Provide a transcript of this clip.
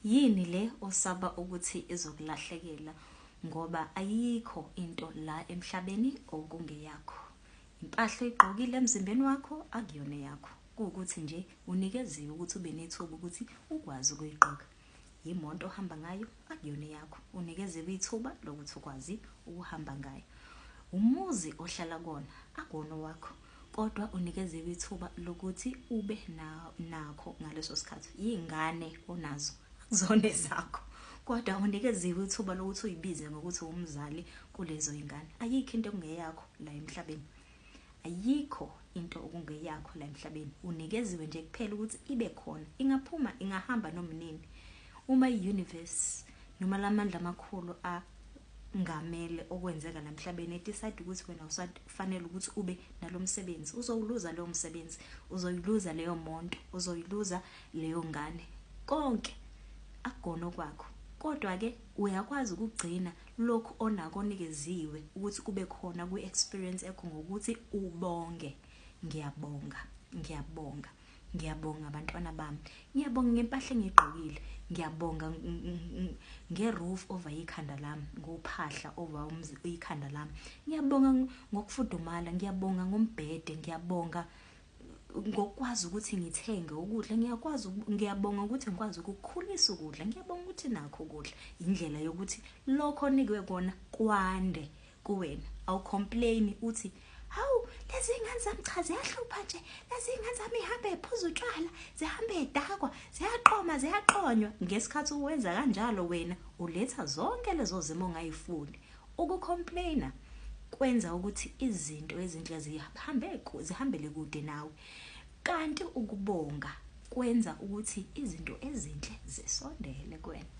Yini le osaba ukuthi izokulahlekela ngoba ayikho into la emhlabeni okungeyakho. Impahla oyigqokile emzimbeni wakho akuyona eyakho. Kuwukuthi nje unikeziwe ukuthi ube nethuba ukuthi ukwazi ukuyigqoka. Imoto ohamba ngayo akuyona eyakho. Unikeziwe ithuba lokuthi ukwazi ukuhamba ngayo. Umuzi ohlala kuwona akuwona owakho kodwa unikeziwe ithuba lokuthi ube nakho ngaleso sikhathi. Iy'ngane onazo akuzona ezakho kodwa unikeziwe ithuba lokuthi uyibize ngokuthi umzali kulezo y'ngane. Ayikho into ekungeyakho la emhlabeni. Ayikho into okungeyakho la emhlabeni. Unikeziwe nje kuphela ukuthi ibe khona. Ingaphuma ingahamba noma nini. Uma i-universe noma lamandla amakhulu angamele okwenzeka la emhlabeni edecide ukuthi wena usafanele ukuthi ube nalomsebenzi, uzowuluza lowo msebenzi, uzoyiluza leyo monto, uzoyiluza leyo ngane. Konke akugona okwakho. Kodwa ke uyakwazi ukugcina lokhu onako onikeziwe ukuthi kube khona kwi-experience yakho ngokuthi ubonge. Ngiyabonga, ngiyabonga. Ngiyabonga abantwana bami. Ngiyabonga ngempahla engiyigqokile. Ngiyabonga nge-roof over ikhanda lami, ngophahla over ikhanda lami. Ngiyabonga ngokufudumala, ngiyabonga ngombhede, ngiyabonga ngokwazi ukuthi ngithenge ukudla, ngiyakwazi ngiyabonga ukuthi ngikwazi ukukhulisa ukudla, ngiyabonga ukuthi nakho ukudla. Indlela yokuthi lokho onikwe kona kwande kuwena. Awucomplain uthi hawu lezi ngane zami cha ziyahlupha nje, lezi ngane zami ihambe ephuza utshwala, zihambe edakwa, ziyaqoma, ziyaqonywa. Ngesikhathi uwenza kanjalo wena uletha zonke lezo zimo ongayifuni. Ukucomplaina kwenza ukuthi izinto ezinhle zihambe zihambele kude nawe, kanti ukubonga kwenza ukuthi izinto ezinhle zisondele kuwena.